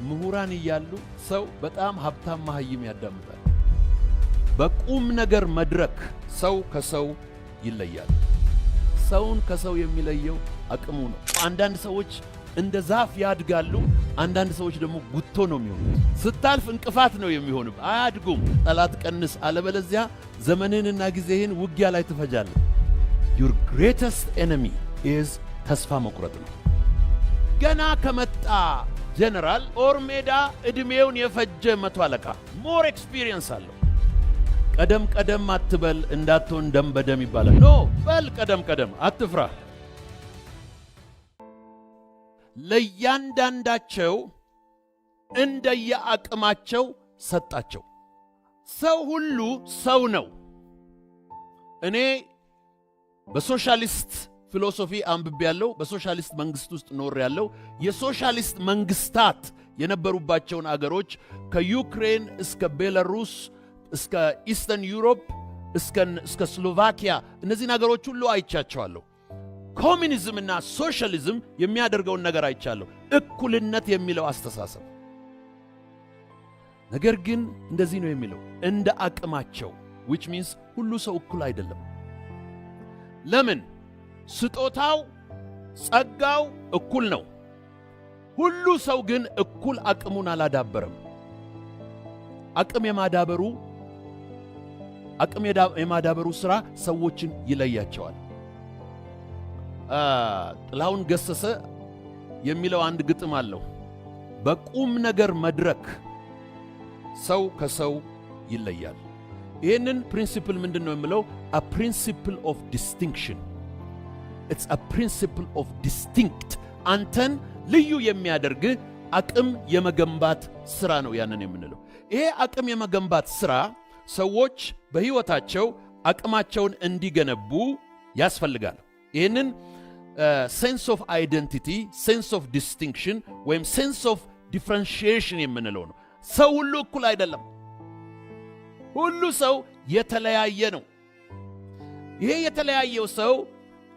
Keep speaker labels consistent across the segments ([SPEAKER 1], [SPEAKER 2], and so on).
[SPEAKER 1] ምሁራን እያሉ ሰው በጣም ሀብታም መሃይም ያዳምጣል። በቁም ነገር መድረክ ሰው ከሰው ይለያል። ሰውን ከሰው የሚለየው አቅሙ ነው። አንዳንድ ሰዎች እንደ ዛፍ ያድጋሉ፣ አንዳንድ ሰዎች ደግሞ ጉቶ ነው የሚሆኑት። ስታልፍ እንቅፋት ነው የሚሆኑ፣ አያድጉም። ጠላት ቀንስ፣ አለበለዚያ ዘመንህንና ጊዜህን ውጊያ ላይ ትፈጃለህ። Your greatest enemy is ተስፋ መቁረጥ ነው። ገና ከመጣ ጀነራል ጦር ሜዳ ዕድሜውን የፈጀ መቶ አለቃ more experience አለው። ቀደም ቀደም አትበል እንዳትሆን ደም በደም ይባላል። No፣ በል ቀደም ቀደም፣ አትፍራ። ለእያንዳንዳቸው እንደየአቅማቸው ሰጣቸው። ሰው ሁሉ ሰው ነው። እኔ በ socialist philosophy አንብቤያለሁ። በሶሻሊስት መንግስት ውስጥ ኖሬያለሁ። የሶሻሊስት መንግስታት የነበሩባቸውን አገሮች ከዩክሬን እስከ ቤላሩስ፣ እስከ Eastern Europe፣ እስከ ስሎቫኪያ፣ እነዚህን አገሮች ሁሉ አይቻቸዋለሁ። ኮሚኒዝም እና ሶሻሊዝም የሚያደርገውን ነገር አይቻለሁ። እኩልነት የሚለው አስተሳሰብ ነገር ግን እንደዚህ ነው የሚለው፣ እንደ አቅማቸው፣ which means ሁሉ ሰው እኩል አይደለም። ለምን? ስጦታው ጸጋው እኩል ነው። ሁሉ ሰው ግን እኩል አቅሙን አላዳበረም። አቅም የማዳበሩ ሥራ ሰዎችን ይለያቸዋል። ጥላሁን ገሰሰ የሚለው አንድ ግጥም አለው። በቁም ነገር መድረክ ሰው ከሰው ይለያል። ይህንን principle ምንድን ነው የምለው? A principle of distinction. It's a principle of distinct። አንተን ልዩ የሚያደርግህ አቅም የመገንባት ስራ ነው ያንን የምንለው። ይሄ አቅም የመገንባት ስራ ሰዎች በሕይወታቸው አቅማቸውን እንዲገነቡ ያስፈልጋል። ይህንን sense of identity፣ sense of distinction ወይም sense of differentiation የምንለው ነው። ሰው ሁሉ እኩል አይደለም። ሁሉ ሰው የተለያየ ነው። ይሄ የተለያየው ሰው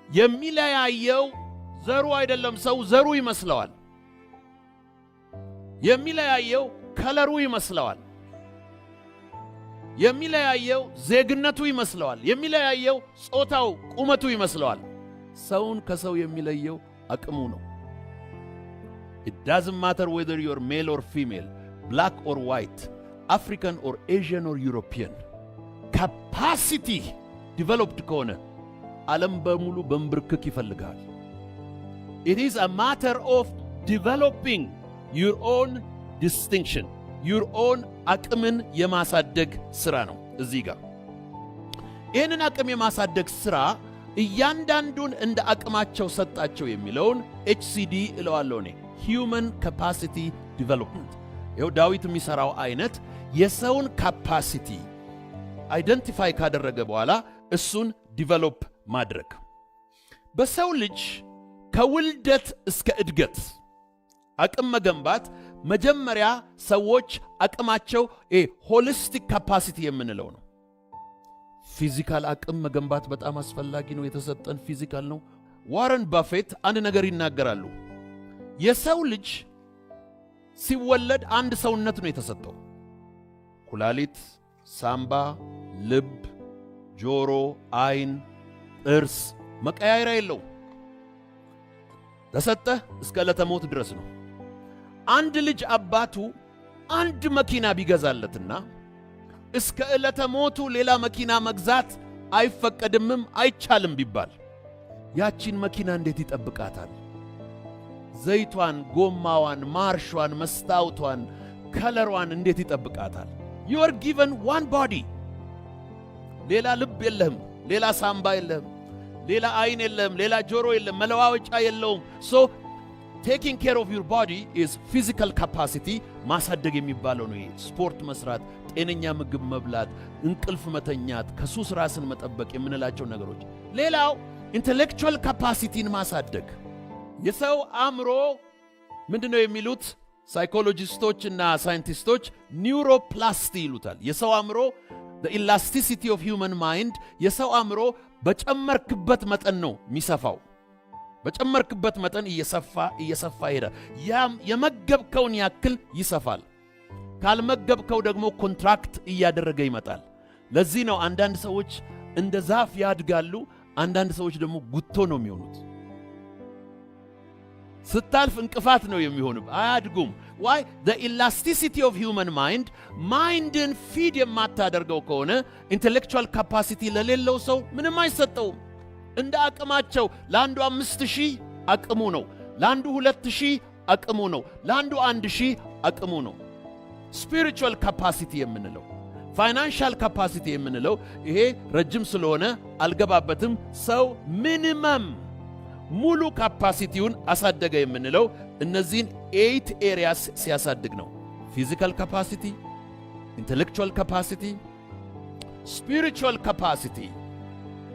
[SPEAKER 1] የሚለያየው ዘሩ አይደለም። ሰው ዘሩ ይመስለዋል። የሚለያየው color ኡ ይመስለዋል። የሚለያየው ዜግነቱ ይመስለዋል። የሚለያየው ጾታው፣ ቁመቱ ይመስለዋል። ሰውን ከሰው የሚለየው አቅሙ ነው። It doesn't matter whether you're male or female, black or white, African or Asian or European. Capacity developed ከሆነ ዓለም በሙሉ በንብርክክ ይፈልግሃል። It is a matter of developing your own distinction, your own አቅምን የማሳደግ ሥራ ነው። እዚህ ጋር ይህንን አቅም የማሳደግ ሥራ እያንዳንዱን እንደ አቅማቸው ሰጣቸው የሚለውን HCD እለዋለሁ እኔ፣ human capacity development። ይኸው ዳዊት የሚሠራው አይነት የሰውን capacity identify ካደረገ በኋላ እሱን develop ማድረግ። በሰው ልጅ ከውልደት እስከ እድገት አቅም መገንባት፣ መጀመሪያ ሰዎች አቅማቸው holistic capacity የምንለው ነው። Physical አቅም መገንባት በጣም አስፈላጊ ነው። የተሰጠን physical ነው። ዋረን ባፌት አንድ ነገር ይናገራሉ። የሰው ልጅ ሲወለድ አንድ ሰውነት ነው የተሰጠው። ኩላሊት፣ ሳምባ፣ ልብ፣ ጆሮ፣ አይን፣ ጥርስ መቀያየሪያ የለውም። ተሰጠህ እስከ ዕለተ ሞት ድረስ ነው። አንድ ልጅ አባቱ አንድ መኪና ቢገዛለትና እስከ ዕለተ ሞቱ ሌላ መኪና መግዛት አይፈቀድምም አይቻልም ቢባል ያቺን መኪና እንዴት ይጠብቃታል? ዘይቷን፣ ጎማዋን፣ ማርሿን፣ መስታወቷን፣ color ዋን እንዴት ይጠብቃታል? You are given one body። ሌላ ልብ የለህም፣ ሌላ ሳምባ የለህም፣ ሌላ አይን የለህም፣ ሌላ ጆሮ የለም፣ መለዋወጫ የለውም። So taking care of your body is physical capacity ማሳደግ የሚባለው ነው። ይሄ ስፖርት መስራት፣ ጤነኛ ምግብ መብላት፣ እንቅልፍ መተኛት፣ ከሱስ ራስን መጠበቅ የምንላቸው ነገሮች። ሌላው intellectual capacity ን ማሳደግ። የሰው አእምሮ ምንድን ነው የሚሉት ሳይኮሎጂስቶች እና ሳይንቲስቶች neuroplasty ይሉታል። የሰው አእምሮ፣ elasticity of human mind፣ የሰው አእምሮ በጨመርክበት መጠን ነው የሚሰፋው። በጨመርክበት መጠን እየሰፋ እየሰፋ ይሄዳል። ያም የመገብከውን ያክል ይሰፋል። ካልመገብከው ደግሞ contract እያደረገ ይመጣል። ለዚህ ነው አንዳንድ ሰዎች እንደ ዛፍ ያድጋሉ፣ አንዳንድ ሰዎች ደግሞ ጉቶ ነው የሚሆኑት። ስታልፍ እንቅፋት ነው የሚሆኑብህ፣ አያድጉም። Why? The elasticity of human mind። Mind ን feed የማታደርገው ከሆነ intellectual capacity ለሌለው ሰው ምንም አይሰጠውም። እንደ አቅማቸው ለአንዱ 5,000 አቅሙ ነው፣ ለአንዱ 2,000 አቅሙ ነው፣ ለአንዱ 1,000 አቅሙ ነው። Spiritual capacity የምንለው፣ financial capacity የምንለው ይሄ ረጅም ስለሆነ አልገባበትም። ሰው minimum ሙሉ capacity ውን አሳደገ የምንለው እነዚህን eight areas ሲያሳድግ ነው። Physical capacity፣ intellectual capacity፣ spiritual capacity,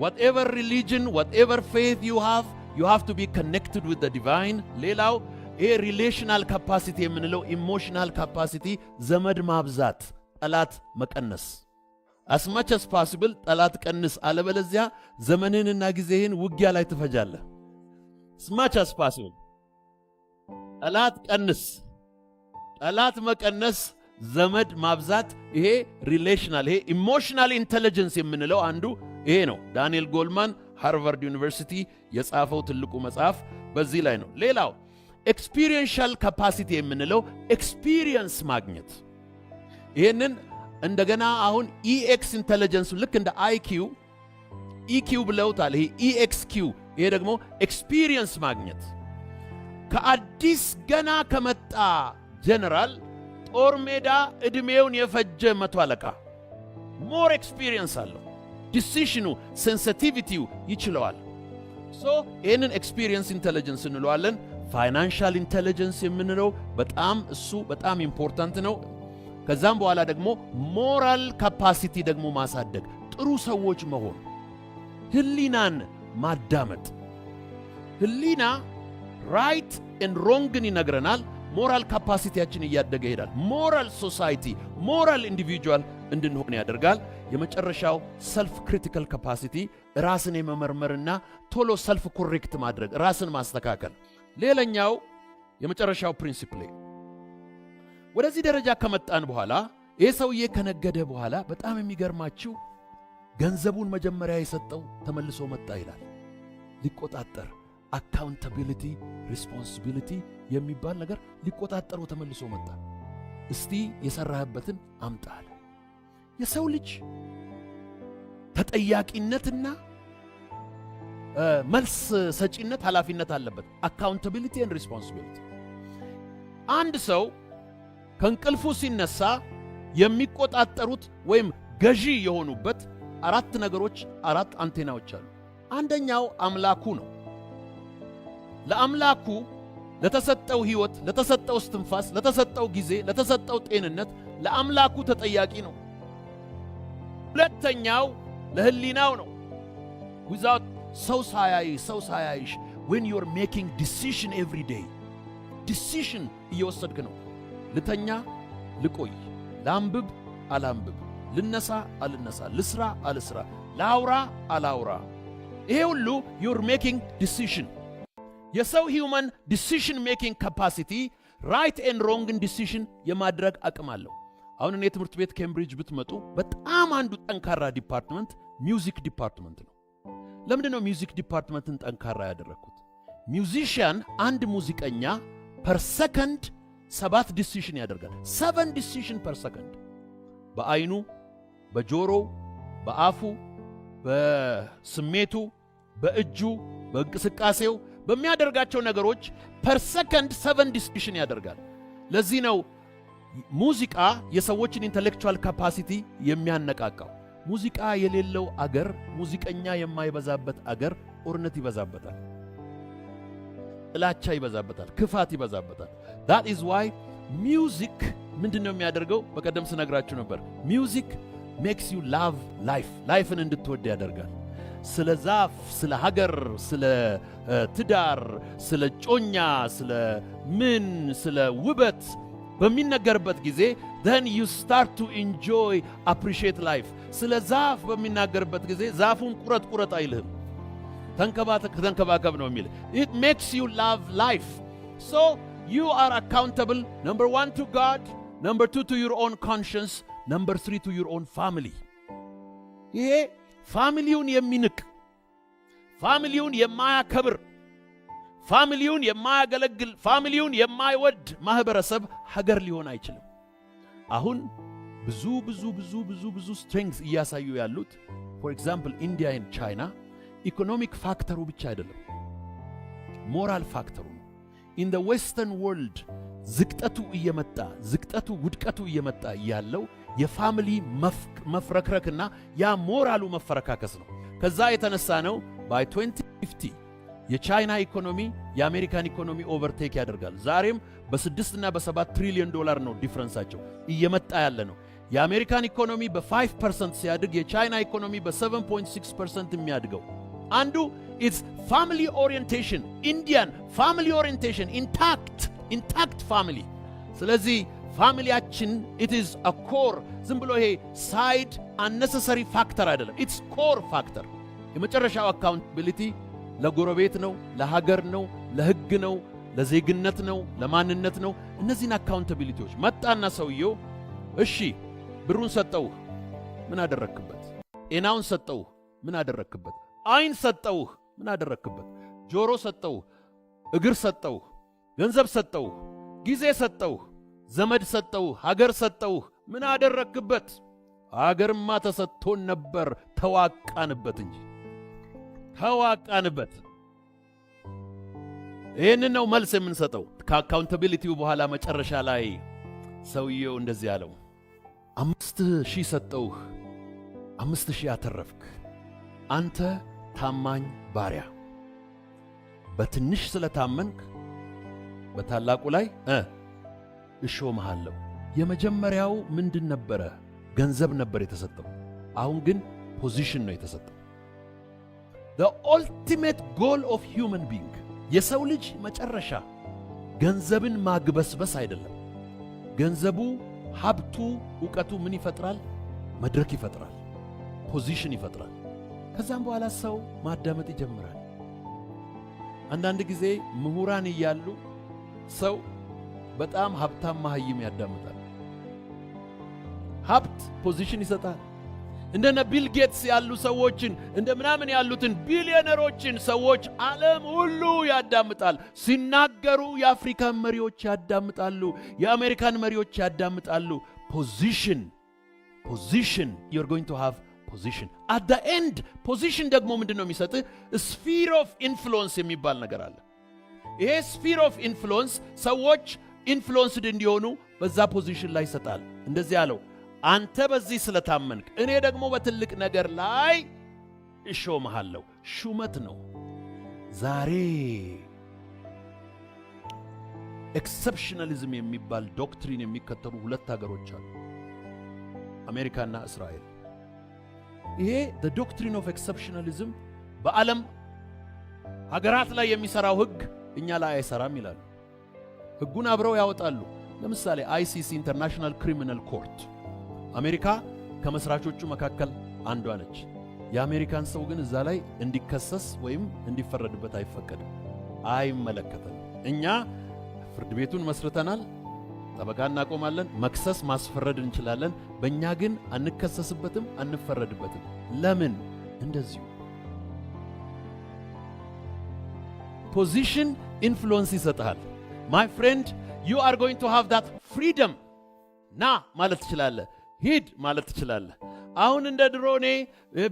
[SPEAKER 1] whatever religion, whatever faith you have, you have to be connected with the divine። ሌላው ይሄ relational capacity የምንለው፣ emotional capacity፣ ዘመድ ማብዛት፣ ጠላት መቀነስ። As much as possible ጠላት ቀንስ፣ አለበለዚያ ዘመንህንና ጊዜህን ውጊያ ላይ ትፈጃለህ። As much as possible ጠላት ቀንስ። ጠላት መቀነስ፣ ዘመድ ማብዛት፣ ይሄ relational፣ ይሄ emotional intelligence የምንለው አንዱ ይሄ ነው። ዳንኤል ጎልማን Harvard University የጻፈው ትልቁ መጽሐፍ በዚህ ላይ ነው። ሌላው experiential capacity የምንለው experience ማግኘት። ይህንን እንደገና አሁን EX intelligence ልክ እንደ IQ EQ ብለውታል። ይሄ EXQ፣ ይሄ ደግሞ experience ማግኘት። ከአዲስ ገና ከመጣ ጀነራል ጦር ሜዳ ዕድሜውን የፈጀ መቶ አለቃ more experience አለው። Decision ኑ፣ sensitivity ው ይችለዋል። So ይህንን experience intelligence እንለዋለን። Financial intelligence የምንለው በጣም እሱ በጣም important ነው። ከዛም በኋላ ደግሞ moral capacity ደግሞ ማሳደግ፣ ጥሩ ሰዎች መሆን፣ ህሊናን ማዳመጥ። ህሊና right and wrong ን ይነግረናል። Moral capacity ያችን እያደገ ይሄዳል። Moral society፣ moral individual እንድንሆን ያደርጋል። የመጨረሻው self critical capacity፣ ራስን የመመርመርና ቶሎ self correct ማድረግ፣ ራስን ማስተካከል። ሌላኛው የመጨረሻው principle፣ ወደዚህ ደረጃ ከመጣን በኋላ፣ ይህ ሰውዬ ከነገደ በኋላ በጣም የሚገርማችሁ ገንዘቡን መጀመሪያ የሰጠው ተመልሶ መጣ ይላል። ሊቆጣጠር፣ accountability responsibility የሚባል ነገር፣ ሊቆጣጠረው ተመልሶ መጣ። እስቲ የሠራህበትን አምጣ አለ። የሰው ልጅ ተጠያቂነትና መልስ ሰጪነት ኃላፊነት አለበት። Accountability and responsibility። አንድ ሰው ከእንቅልፉ ሲነሳ የሚቆጣጠሩት ወይም ገዢ የሆኑበት አራት ነገሮች፣ አራት አንቴናዎች አሉ። አንደኛው አምላኩ ነው። ለአምላኩ ለተሰጠው ሕይወት፣ ለተሰጠው እስትንፋስ፣ ለተሰጠው ጊዜ፣ ለተሰጠው ጤንነት ለአምላኩ ተጠያቂ ነው። ሁለተኛው ለህሊናው ነው። Without ሰው ሳያይ፣ ሰው ሳያይሽ፣ when you're making decision every day፣ decision እየወሰድክ ነው። ልተኛ፣ ልቆይ፣ ላንብብ፣ አላንብብ፣ ልነሳ፣ አልነሳ፣ ልስራ፣ አልስራ፣ ላውራ፣ አላውራ፣ ይሄ ሁሉ you're making decision። የሰው human decision making capacity right and wrong ን decision የማድረግ አቅም አለው። አሁን እኔ ትምህርት ቤት ኬምብሪጅ ብትመጡ በጣም አንዱ ጠንካራ department music department ነው። ለምንድን ነው music department ን ጠንካራ ያደረግኩት? Musician፣ አንድ ሙዚቀኛ per second ሰባት decision ያደርጋል። Seven decision per second፣ በአይኑ፣ በጆሮው፣ በአፉ፣ በስሜቱ፣ በእጁ፣ በእንቅስቃሴው፣ በሚያደርጋቸው ነገሮች per second seven decision ያደርጋል። ለዚህ ነው ሙዚቃ የሰዎችን intellectual capacity የሚያነቃቃው። ሙዚቃ የሌለው አገር፣ ሙዚቀኛ የማይበዛበት አገር ጦርነት ይበዛበታል፣ ጥላቻ ይበዛበታል፣ ክፋት ይበዛበታል። That is why music ምንድን ነው የሚያደርገው? በቀደም ስነግራችሁ ነበር። Music makes you love life፣ life ን እንድትወድ ያደርጋል። ስለ ዛፍ፣ ስለ ሀገር፣ ስለ ትዳር፣ ስለ እጮኛ፣ ስለ ምን፣ ስለ ውበት በሚነገርበት ጊዜ then you start to enjoy, appreciate life። ስለ ዛፍ በሚናገርበት ጊዜ ዛፉን ቁረጥ ቁረጥ አይልህም። ተንከባከብ ነው የሚል። It makes you love life. So you are accountable, number one, to God, number two, to your own conscience, number three, to your own family። ይሄ family ውን የሚንቅ፣ family ውን የማያከብር፣ family ውን የማያገለግል፣ family ውን የማይወድ ማህበረሰብ ሀገር ሊሆን አይችልም። አሁን ብዙ ብዙ ብዙ ብዙ ብዙ strength እያሳዩ ያሉት, for example, India and China, economic factor ኡ ብቻ አይደለም፣ moral factor ኡ ነው። In the Western world ዝቅጠቱ እየመጣ፣ ዝቅጠቱ ውድቀቱ እየመጣ ያለው የ family መፍረክረክና ያ ሞራሉ መፈረካከስ ነው። ከዛ የተነሳ ነው by 2050 የቻይና ኢኮኖሚ የአሜሪካን ኢኮኖሚ overtake ያደርጋል። ዛሬም በ6 እና በ7 ትሪሊዮን ዶላር ነው difference ኣቸው እየመጣ ያለ ነው። የአሜሪካን ኢኮኖሚ በ5% ሲያድግ የቻይና ኢኮኖሚ በ7.6% የሚያድገው አንዱ it's family orientation, Indian family orientation, intact family። ስለዚህ family ያችን, it is a core። ዝም ብሎ ይሄ side unnecessary factor አይደለም። It's core factor። የመጨረሻው accountability ለጎረቤት ነው፣ ለሀገር ነው፣ ለሕግ ነው፣ ለዜግነት ነው፣ ለማንነት ነው። እነዚህን accountability ዎች መጣና ሰውየው እሺ ብሩን ሰጠውህ፣ ምን አደረግክበት? ጤናውን ሰጠውህ፣ ምን አደረግክበት? አይን ሰጠውህ፣ ምን አደረግክበት? ጆሮ ሰጠውህ፣ እግር ሰጠውህ፣ ገንዘብ ሰጠውህ፣ ጊዜ ሰጠውህ፣ ዘመድ ሰጠውህ፣ ሀገር ሰጠውህ፣ ምን አደረግክበት? አገርማ ተሰጥቶን ነበር፣ ተዋቃንበት እንጂ ተዋቃንበት። ይህንን ነው መልስ የምንሰጠው። ከ accountability ው በኋላ መጨረሻ ላይ ሰውየው እንደዚህ አለው፣ 5,000 ሰጠውህ፣ 5,000 አተረፍክ። አንተ ታማኝ ባሪያ፣ በትንሽ ስለታመንክ በታላቁ ላይ እሾምሃለሁ። የመጀመሪያው ምንድን ነበረ? ገንዘብ ነበር የተሰጠው። አሁን ግን position ነው የተሰጠው። The ultimate goal of human being፣ የሰው ልጅ መጨረሻ ገንዘብን ማግበስበስ አይደለም። ገንዘቡ፣ ሀብቱ፣ እውቀቱ ምን ይፈጥራል? መድረክ ይፈጥራል፣ position ይፈጥራል። ከዛም በኋላ ሰው ማዳመጥ ይጀምራል። አንዳንድ ጊዜ ምሁራን እያሉ ሰው በጣም ሀብታም መሃይም ያዳምጣል። ሀብት position ይሰጣል። እንደነ ቢል ጌትስ ያሉ ሰዎችን፣ እንደ ምናምን ያሉትን ቢሊዮነሮችን ሰዎች ዓለም ሁሉ ያዳምጣል። ሲናገሩ የአፍሪካን መሪዎች ያዳምጣሉ፣ የአሜሪካን መሪዎች ያዳምጣሉ። Position, position, you're going to have position at the end። Position ደግሞ ምንድን ነው የሚሰጥህ? Sphere of influence የሚባል ነገር አለ። ይሄ sphere of influence ሰዎች influenced እንዲሆኑ በዛ position ላይ ይሰጣል። እንደዚህ አለው፣ አንተ በዚህ ስለታመንክ እኔ ደግሞ በትልቅ ነገር ላይ እሾምሃለሁ። ሹመት ነው። ዛሬ exceptionalism የሚባል doctrine የሚከተሉ ሁለት ሀገሮች አሉ፣ አሜሪካና እስራኤል። ይሄ doctrine of exceptionalism በዓለም ሀገራት ላይ የሚሰራው ሕግ እኛ ላይ አይሰራም ይላሉ። ሕጉን አብረው ያወጣሉ። ለምሳሌ ICC, International Criminal Court፣ አሜሪካ ከመስራቾቹ መካከል አንዷ ነች። የአሜሪካን ሰው ግን እዛ ላይ እንዲከሰስ ወይም እንዲፈረድበት አይፈቀድም። አይመለከተንም። እኛ ፍርድ ቤቱን መስርተናል፣ ጠበቃ እናቆማለን፣ መክሰስ ማስፈረድ እንችላለን። በእኛ ግን አንከሰስበትም፣ አንፈረድበትም። ለምን? እንደዚሁ position influence ይሰጥሃል። My friend, you are going to have that freedom። ና ማለት ትችላለህ፣ ሂድ ማለት ትችላለህ። አሁን እንደ ድሮ እኔ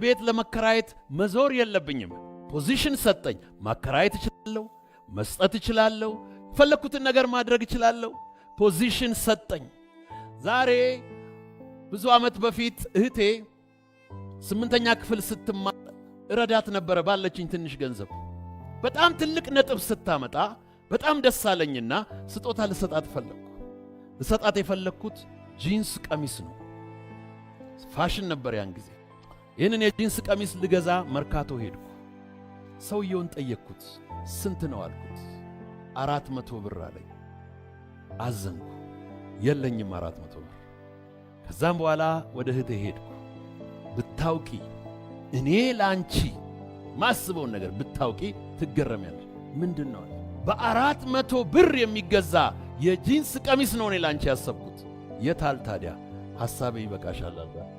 [SPEAKER 1] ቤት ለመከራየት መዞር የለብኝም። Position ሰጠኝ። ማከራየት እችላለሁ፣ መስጠት እችላለሁ፣ የፈለግኩትን ነገር ማድረግ እችላለሁ። Position ሰጠኝ። ዛሬ ብዙ ዓመት በፊት እህቴ ስምንተኛ ክፍል ስትማር እረዳት ነበረ ባለችኝ ትንሽ ገንዘብ። በጣም ትልቅ ነጥብ ስታመጣ በጣም ደስ አለኝና ስጦታ ልሰጣት ፈለግኩ። ልሰጣት የፈለግኩት ጂንስ ቀሚስ ነው። ፋሽን ነበር ያን ጊዜ። ይህንን የጂንስ ቀሚስ ልገዛ መርካቶ ሄድኩ። ሰውየውን ጠየቅኩት። ስንት ነው አልኩት። 400 ብር አለኝ። አዘንኩ። የለኝም 400 ብር። ከዛም በኋላ ወደ እህቴ ሄድኩ። ብታውቂ እኔ ለአንቺ ማስበውን ነገር ብታውቂ ትገረሚያለሽ። ምንድን ነው? በ400 ብር የሚገዛ የጂንስ ቀሚስ ነው እኔ ላንቺ ያሰብኩት። የታል ታዲያ? ሐሳቤ ይበቃሻል አልኳት።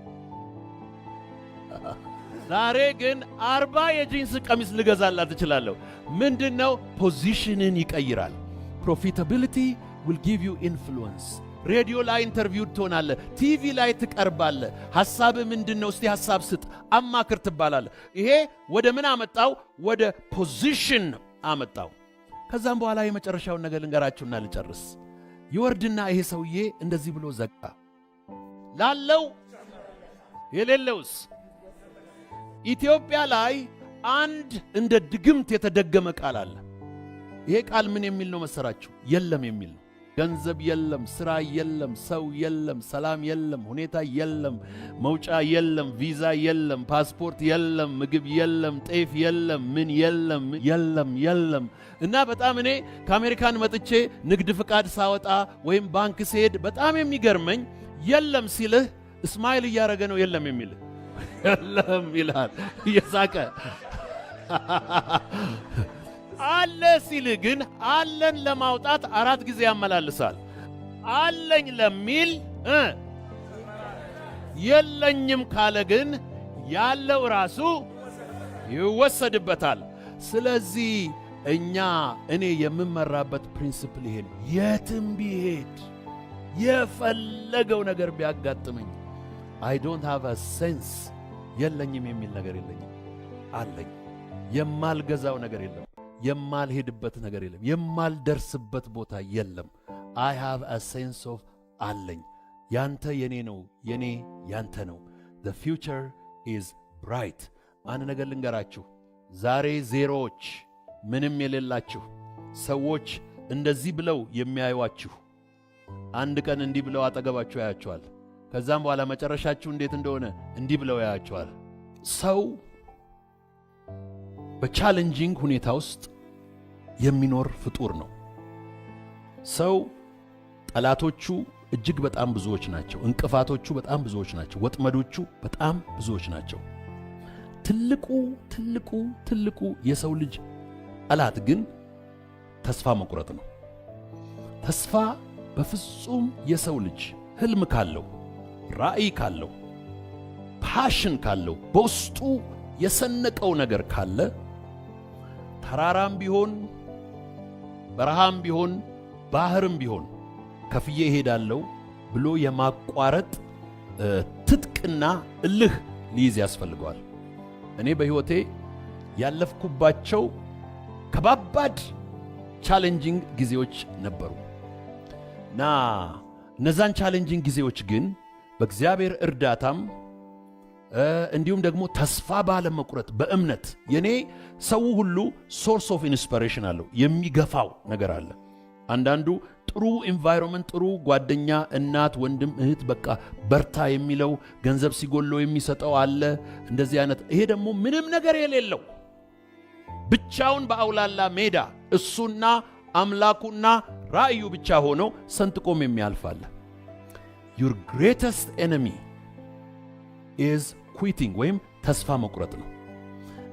[SPEAKER 1] ዛሬ ግን 40 የጂንስ ቀሚስ ልገዛላት እችላለሁ። ምንድን ነው? Position ን ይቀይራል። Profitability will give you influence። ሬዲዮ ላይ interview ትሆናለህ፣ ቲቪ ላይ ትቀርባለህ። ሐሳብህ ምንድን ነው? እስቲ ሐሳብ ስጥ፣ አማክር ትባላለህ። ይሄ ወደ ምን አመጣው? ወደ position አመጣው። ከዛም በኋላ የመጨረሻውን ነገር ልንገራችሁና ልጨርስ። ይወርድና ይሄ ሰውዬ እንደዚህ ብሎ ዘጋ። ላለው የሌለውስ? ኢትዮጵያ ላይ አንድ እንደ ድግምት የተደገመ ቃል አለ። ይሄ ቃል ምን የሚል ነው መሰላችሁ? የለም የሚል ነው። ገንዘብ የለም፣ ስራ የለም፣ ሰው የለም፣ ሰላም የለም፣ ሁኔታ የለም፣ መውጫ የለም፣ ቪዛ የለም፣ ፓስፖርት የለም፣ ምግብ የለም፣ ጤፍ የለም፣ ምን የለም፣ የለም፣ የለም። እና በጣም እኔ ከአሜሪካን መጥቼ ንግድ ፍቃድ ሳወጣ ወይም ባንክ ስሄድ በጣም የሚገርመኝ የለም ሲልህ smile እያደረገ ነው የለም የሚልህ። የለም ይልሃል እየሳቀ። አለ ሲልህ ግን አለን ለማውጣት አራት ጊዜ ያመላልሳል። አለኝ ለሚል የለኝም ካለ ግን ያለው ራሱ ይወሰድበታል። ስለዚህ እኔ የምመራበት principle ይሄ ነው። የትም ብሄድ የፈለገው ነገር ቢያጋጥመኝ I don't have a sense የለኝም የሚል ነገር የለኝም። አለኝ። የማልገዛው ነገር የለም። የማልሄድበት ነገር የለም። የማልደርስበት ቦታ የለም። I have a sense of አለኝ። ያንተ የኔ ነው፣ የኔ ያንተ ነው። The future is bright። አንድ ነገር ልንገራችሁ። ዛሬ ዜሮዎች፣ ምንም የሌላችሁ ሰዎች እንደዚህ ብለው የሚያዩዋችሁ አንድ ቀን እንዲህ ብለው አጠገባችሁ ያያችኋል። ከዛም በኋላ መጨረሻችሁ እንዴት እንደሆነ እንዲህ ብለው ያያችኋል። ሰው በ challenging ሁኔታ ውስጥ የሚኖር ፍጡር ነው። ሰው ጠላቶቹ እጅግ በጣም ብዙዎች ናቸው። እንቅፋቶቹ በጣም ብዙዎች ናቸው። ወጥመዶቹ በጣም ብዙዎች ናቸው። ትልቁ ትልቁ ትልቁ የሰው ልጅ ጠላት ግን ተስፋ መቁረጥ ነው። ተስፋ በፍጹም የሰው ልጅ ህልም ካለው፣ ራዕይ ካለው፣ passion ካለው፣ በውስጡ የሰነቀው ነገር ካለ ተራራም ቢሆን፣ በረሃም ቢሆን፣ ባህርም ቢሆን ከፍዬ እሄዳለሁ ብሎ የማቋረጥ ትጥቅና እልህ ሊይዝ ያስፈልገዋል። እኔ በሕይወቴ ያለፍኩባቸው ከባባድ challenging ጊዜዎች ነበሩ እና እነዛን challenging ጊዜዎች ግን በእግዚአብሔር እርዳታም እንዲሁም ደግሞ ተስፋ ባለመቁረጥ በእምነት የኔ ሰው ሁሉ source of inspiration አለው፣ የሚገፋው ነገር አለ። አንዳንዱ ጥሩ environment፣ ጥሩ ጓደኛ፣ እናት፣ ወንድም፣ እህት በቃ በርታ የሚለው፣ ገንዘብ ሲጎለው የሚሰጠው አለ። እንደዚህ አይነት ይሄ ደግሞ ምንም ነገር የሌለው ብቻውን በአውላላ ሜዳ እሱና አምላኩና ራእዩ ብቻ ሆነው ሰንጥቆም የሚያልፍ አለ። Your greatest enemy is quitting ወይም ተስፋ መቁረጥ ነው።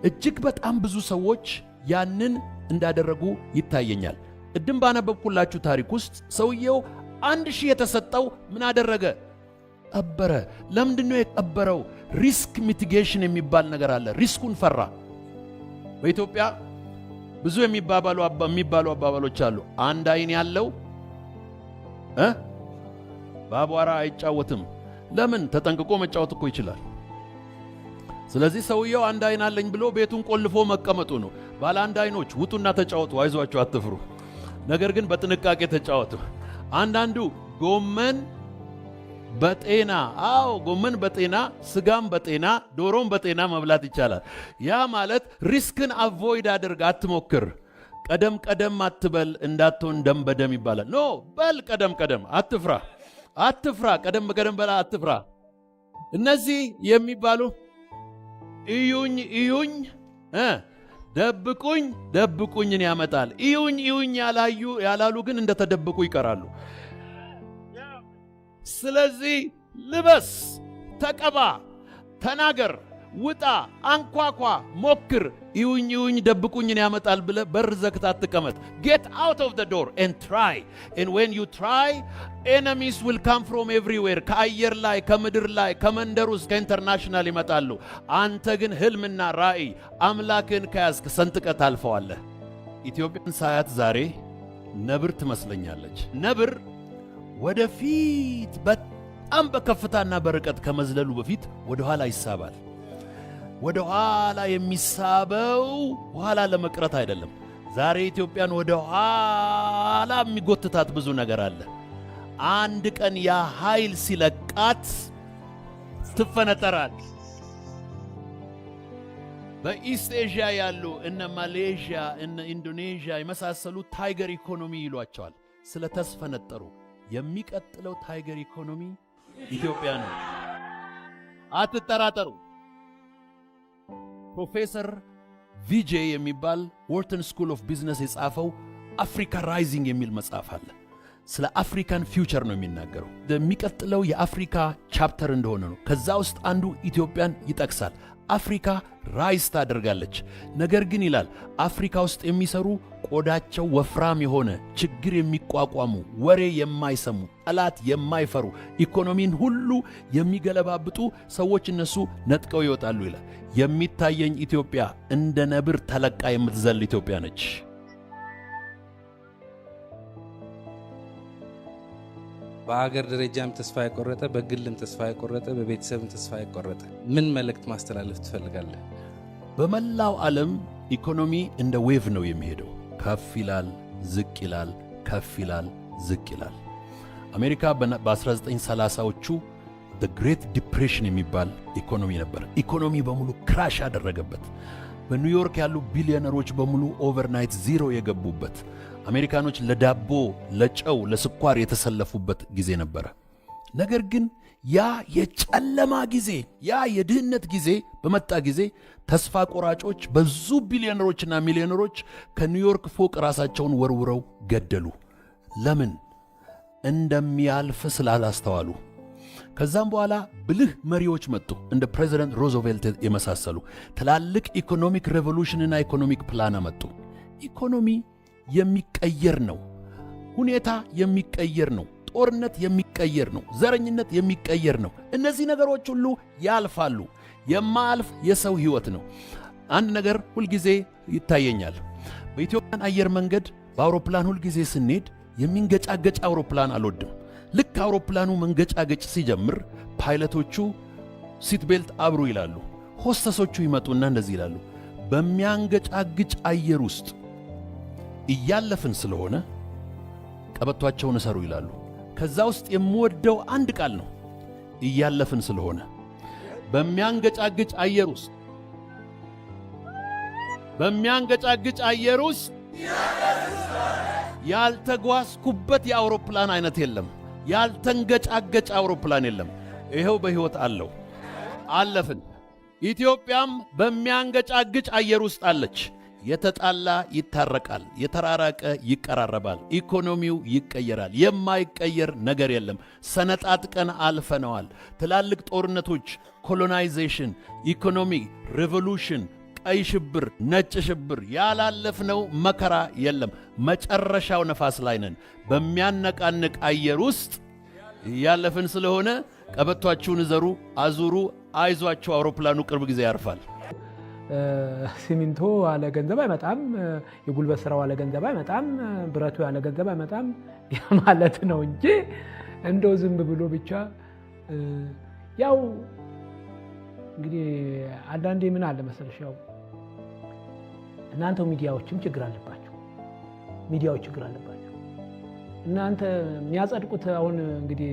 [SPEAKER 1] እጅግ በጣም ብዙ ሰዎች ያንን እንዳደረጉ ይታየኛል። ቅድም ባነበብኩላችሁ ታሪክ ውስጥ ሰውየው 1000 የተሰጠው ምን አደረገ? ቀበረ። ለምንድን ነው የቀበረው? Risk mitigation የሚባል ነገር አለ። Risk ኡን ፈራ። በኢትዮጵያ ብዙ የሚባሉ አባባሎች አሉ። አንድ አይን ያለው በአቧራ አይጫወትም። ለምን? ተጠንቅቆ መጫወት እኮ ይችላል። ስለዚህ ሰውየው አንድ አይን አለኝ ብሎ ቤቱን ቆልፎ መቀመጡ ነው። ባለ አንድ አይኖች ውጡና ተጫወቱ፣ አይዟችሁ፣ አትፍሩ። ነገር ግን በጥንቃቄ ተጫወቱ። አንዳንዱ ጎመን በጤና፣ አዎ፣ ጎመን በጤና፣ ስጋም በጤና፣ ዶሮም በጤና መብላት ይቻላል። ያ ማለት risk ን avoid አድርግ፣ አትሞክር። ቀደም ቀደም አትበል እንዳትሆን ደም በደም ይባላል። No፣ በል ቀደም ቀደም፣ አትፍራ፣ አትፍራ፣ ቀደም ቀደም በላ፣ አትፍራ። እነዚህ የሚባሉ እዩኝ እዩኝ ደብቁኝ ደብቁኝን ያመጣል። እዩኝ እዩኝ ያላዩ ያላሉ ግን እንደተደበቁ ይቀራሉ። ስለዚህ ልበስ፣ ተቀባ፣ ተናገር፣ ውጣ፣ አንኳኳ፣ ሞክር። እዩኝ እዩኝ ደብቁኝን ያመጣል ብለህ በር ዘግተህ አትቀመጥ። Get out of the door and try, and when you try, enemies will come from everywhere። ከአየር ላይ፣ ከምድር ላይ፣ ከመንደር ውስጥ፣ ከ international ይመጣሉ። አንተ ግን ህልምና ራእይ አምላክን ከያዝክ ሰንጥቀህ ታልፈዋለህ። ኢትዮጵያን ሳያት ዛሬ ነብር ትመስለኛለች። ነብር ወደፊት በጣም በከፍታና በርቀት ከመዝለሉ በፊት ወደ ኋላ ይሳባል። ወደ ኋላ የሚሳበው ኋላ ለመቅረት አይደለም። ዛሬ ኢትዮጵያን ወደ ኋላ የሚጎትታት ብዙ ነገር አለ። አንድ ቀን ያ ኃይል ሲለቃት ትፈነጠራል። በ East Asia ያሉ እነ ማሌዥያ፣ እነ ኢንዶኔዥያ የመሳሰሉ tiger economy ይሏቸዋል። ስለተስፈነጠሩ የሚቀጥለው tiger economy ኢትዮጵያ ነው። አትጠራጠሩ። ፕሮፌሰር ቪጄ የሚባል Wharton School of Business የጻፈው Africa Rising የሚል መጽሐፍ አለ። ስለ African future ነው የሚናገረው። የሚቀጥለው የአፍሪካ chapter እንደሆነ ነው። ከዛ ውስጥ አንዱ ኢትዮጵያን ይጠቅሳል። አፍሪካ rise ታደርጋለች። ነገር ግን ይላል፣ አፍሪካ ውስጥ የሚሰሩ፣ ቆዳቸው ወፍራም የሆነ፣ ችግር የሚቋቋሙ፣ ወሬ የማይሰሙ፣ ጠላት የማይፈሩ፣ ኢኮኖሚን ሁሉ የሚገለባብጡ ሰዎች እነሱ ነጥቀው ይወጣሉ ይላል። የሚታየኝ ኢትዮጵያ እንደ ነብር ተለቃ የምትዘል ኢትዮጵያ ነች።
[SPEAKER 2] በሀገር ደረጃም ተስፋ የቆረጠ፣ በግልም ተስፋ የቆረጠ፣ በቤተሰብም ተስፋ የቆረጠ ምን መልእክት ማስተላለፍ ትፈልጋለህ?
[SPEAKER 1] በመላው ዓለም ኢኮኖሚ እንደ wave ነው የሚሄደው። ከፍ ይላል፣ ዝቅ ይላል፣ ከፍ ይላል፣ ዝቅ ይላል። አሜሪካ በ1930ዎቹ Great Depression የሚባል ኢኮኖሚ ነበር። ኢኮኖሚ በሙሉ crash ያደረገበት፣ በኒውዮርክ ያሉ ቢሊዮነሮች በሙሉ overnight zero የገቡበት፣ አሜሪካኖች ለዳቦ፣ ለጨው፣ ለስኳር የተሰለፉበት ጊዜ ነበረ። ነገር ግን ያ የጨለማ ጊዜ፣ ያ የድህነት ጊዜ በመጣ ጊዜ ተስፋ ቆራጮች ብዙ ቢሊዮነሮችና ሚሊዮነሮች ከኒውዮርክ ፎቅ ራሳቸውን ወርውረው ገደሉ። ለምን? እንደሚያልፍ ስላላስተዋሉ። ከዛም በኋላ ብልህ መሪዎች መጡ፣ እንደ ፕሬዚደንት ሮዝቬልት የመሳሰሉ ትላልቅ economic revolution ና economic plan አመጡ። ኢኮኖሚ የሚቀየር ነው። ሁኔታ የሚቀየር ነው። ጦርነት የሚቀየር ነው። ዘረኝነት የሚቀየር ነው። እነዚህ ነገሮች ሁሉ ያልፋሉ። የማያልፍ የሰው ሕይወት ነው። አንድ ነገር ሁልጊዜ ይታየኛል። በኢትዮጵያን አየር መንገድ በአውሮፕላን ሁልጊዜ ስንሄድ የሚንገጫገጭ አውሮፕላን አልወድም። ልክ አውሮፕላኑ መንገጫገጭ ሲጀምር ፓይለቶቹ seat belt አብሩ ይላሉ። ሆስተሶቹ ይመጡና እንደዚህ ይላሉ፣ በሚያንገጫግጭ አየር ውስጥ እያለፍን ስለሆነ ቀበቷቸውን እሰሩ ይላሉ። ከዛ ውስጥ የምወደው አንድ ቃል ነው፣ እያለፍን ስለሆነ። በሚያንገጫግጭ አየር ውስጥ ያልተጓዝኩበት የአውሮፕላን አይነት የለም። ያልተንገጫገጭ አውሮፕላን የለም። ይኸው በሕይወት አለው፣ አለፍን። ኢትዮጵያም በሚያንገጫግጭ አየር ውስጥ አለች። የተጣላ ይታረቃል፣ የተራራቀ ይቀራረባል፣ ኢኮኖሚው ይቀየራል። የማይቀየር ነገር የለም። ሰነጣጥቀን አልፈነዋል። ትላልቅ ጦርነቶች፣ colonization፣ economy revolution፣ ቀይ ሽብር፣ ነጭ ሽብር፣ ያላለፍነው መከራ የለም። መጨረሻው ነፋስ ላይ ነን። በሚያነቃንቅ አየር ውስጥ እያለፍን ስለሆነ ቀበቷችሁን እዘሩ፣ አዙሩ፣ አይዟችሁ፣ አውሮፕላኑ ቅርብ ጊዜ ያርፋል።
[SPEAKER 3] ሲሚንቶ ያለ ገንዘብ አይመጣም። የጉልበት ስራው ያለ ገንዘብ አይመጣም። ብረቱ ያለ ገንዘብ አይመጣም ማለት ነው እንጂ እንደው ዝም ብሎ ብቻ። ያው እንግዲህ አንዳንዴ ምን አለ መሰለሽ፣ ያው እናንተው ሚዲያዎችም ችግር አለባቸው። ሚዲያዎች ችግር አለባቸው። እናንተ የሚያጸድቁት አሁን እንግዲህ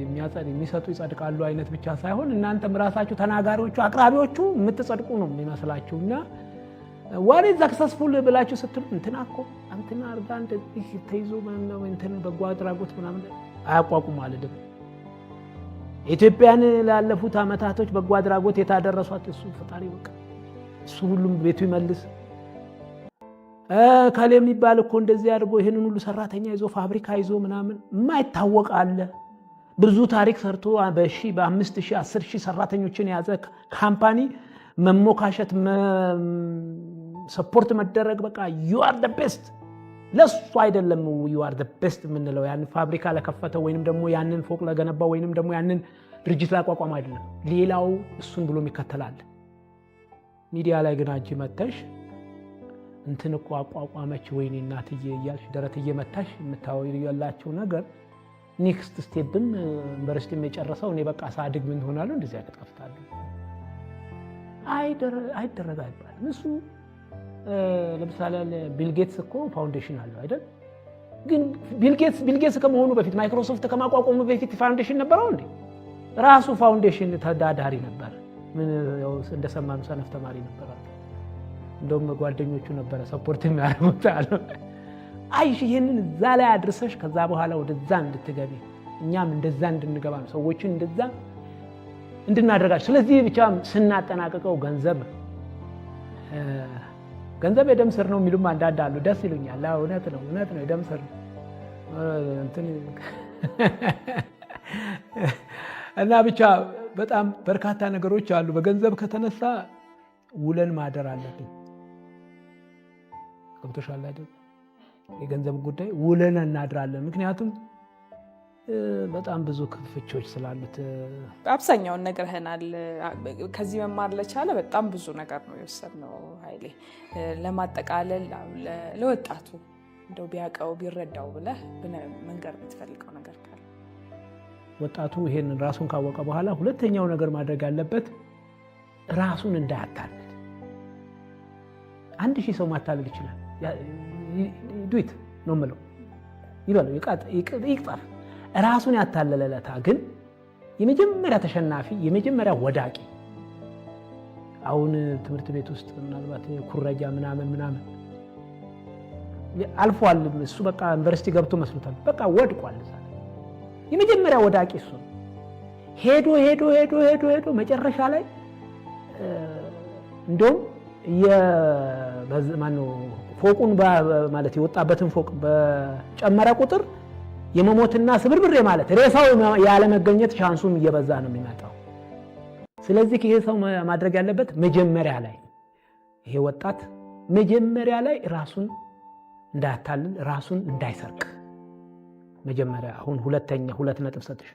[SPEAKER 3] የሚሰጡ ይጸድቃሉ አይነት ብቻ ሳይሆን እናንተም ራሳችሁ ተናጋሪዎቹ፣ አቅራቢዎቹ የምትጸድቁ ነው የሚመስላችሁ። እና one successful ብላችሁ ስትሉ እንትና እኮ እንትና አርጋ እንደዚህ ተይዞ እንትን በጎ አድራጎት ምናምን አያቋቁሙ አልልም። ኢትዮጵያን ላለፉት ዓመታቶች በጎ አድራጎት የታደረሷት እሱ ፈጣሪ በቃ እሱ ሁሉም ቤቱ ይመልስ። ከሌ የሚባል እኮ እንደዚህ አድርጎ ይህንን ሁሉ ሰራተኛ ይዞ፣ ፋብሪካ ይዞ ምናምን የማይታወቅ አለ። ብዙ ታሪክ ሰርቶ በሺ፣ በ5,000፣ 10,000 ሰራተኞችን የያዘ company መሞካሸት፣ support መደረግ፣ በቃ "you are the best"። ለሱ አይደለም "you are the best" የምንለው፣ ያንን ፋብሪካ ለከፈተው ወይንም ደግሞ ያንን ፎቅ ለገነባው ወይንም ደግሞ ያንን ድርጅት ላቋቋም አይደለም። ሌላው እሱን ብሎ ይከተላል። ሚዲያ ላይ ግን አንቺ መተሽ እንትን እኮ አቋቋመች፣ ወይኔ እናትዬ እያልሽ ደረት እየመታሽ የምታወሪላቸው ነገር፣ next step ም ዩኒቨርሲቲ የጨረሰው እኔ በቃ ሳድግ ምን ሆናለሁ፣ እንደዚህ አይነት ከፍታለሁ አይደረግ አይባልም። እሱ ለምሳሌ ቢል ጌትስ እኮ foundation አለው አይደል? ግን ቢል ጌትስ ከመሆኑ በፊት፣ ማይክሮሶፍት ከማቋቋሙ በፊት foundation ነበረው እንዴ? ራሱ foundation ተዳዳሪ ነበር። ምን እንደሰማነው ሰነፍ ተማሪ ነበር። እንደውም ጓደኞቹ ነበረ support የሚያደርጉት አሉ። አይሽ ይህንን እዛ ላይ አድርሰሽ ከዛ በኋላ ወደዛ እንድትገቢ፣ እኛም እንደዛ እንድንገባ ነው፣ ሰዎችን እንደዛ እንድናደርጋቸው። ስለዚህ ብቻ ስናጠናቅቀው ገንዘብ የደም ስር ነው የሚሉም አንዳንድ አሉ። ደስ ይሉኛል። እውነት ነው፣ እውነት ነው፣ የደም ስር ነው እና ብቻ በጣም በርካታ ነገሮች አሉ። በገንዘብ ከተነሳ ውለን ማደር አለብን። ገብቶሻል አይደል? የገንዘብ ጉዳይ ውለን እናድራለን። ምክንያቱም በጣም ብዙ ክፍቾች ስላሉት።
[SPEAKER 4] አብዛኛውን ነግረኸናል። ከዚህ መማር ለቻለ በጣም ብዙ ነገር ነው የወሰድነው። ኃይሌ፣ ለማጠቃለል ለወጣቱ እንደው ቢያውቀው ቢረዳው ብለህ መንገር የምትፈልገው ነገር ካለ?
[SPEAKER 3] ወጣቱ ይሄንን ራሱን ካወቀ በኋላ ሁለተኛው ነገር ማድረግ ያለበት ራሱን እንዳያታልል። 1000 ሰው ማታለል ይችላል። Do it ነው የምለው፣ ይበለው፣ ይቅጠፍ። ራሱን ያታለለ ለታ ግን የመጀመሪያ ተሸናፊ፣ የመጀመሪያ ወዳቂ። አሁን ትምህርት ቤት ውስጥ ምናልባት ኩረጃ ምናምን ምናምን አልፏል። እሱ በቃ ዩኒቨርሲቲ ገብቶ መስሎታል። በቃ ወድቋል። እዛ የመጀመሪያ ወዳቂ እሱ ነው። ሄዶ ሄዶ ሄዶ ሄዶ ሄዶ መጨረሻ ላይ እንደውም ማነው ፎቁን ማለት የወጣበትን ፎቅ በጨመረ ቁጥር የመሞትና ስብርብር ማለት ሬሳው ያለመገኘት chance ኡም እየበዛ ነው የሚመጣው። ስለዚህ ይሄ ሰው ማድረግ ያለበት መጀመሪያ ላይ፣ ይሄ ወጣት መጀመሪያ ላይ ራሱን እንዳያታልል፣ ራሱን እንዳይሰርቅ መጀመሪያ። አሁን ሁለተኛ 2 ነጥብ ሰጥሽ።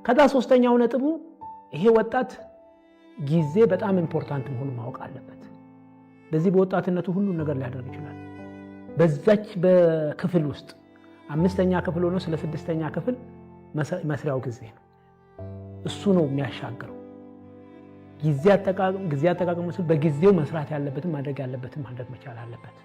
[SPEAKER 3] ከዛ ሶስተኛው ነጥቡ ይሄ ወጣት ጊዜ በጣም important መሆኑን ማወቅ አለበት። በዚህ በወጣትነቱ ሁሉን ነገር ሊያደርግ ይችላል። በዛች በክፍል ውስጥ አምስተኛ ክፍል ሆኖ ስለ ስድስተኛ ክፍል መስሪያው ጊዜ ነው። እሱ ነው የሚያሻግረው። ጊዜ አጠቃቀሙ ስል በጊዜው መስራት ያለበትን፣ ማድረግ ያለበትን ማድረግ መቻል አለበት።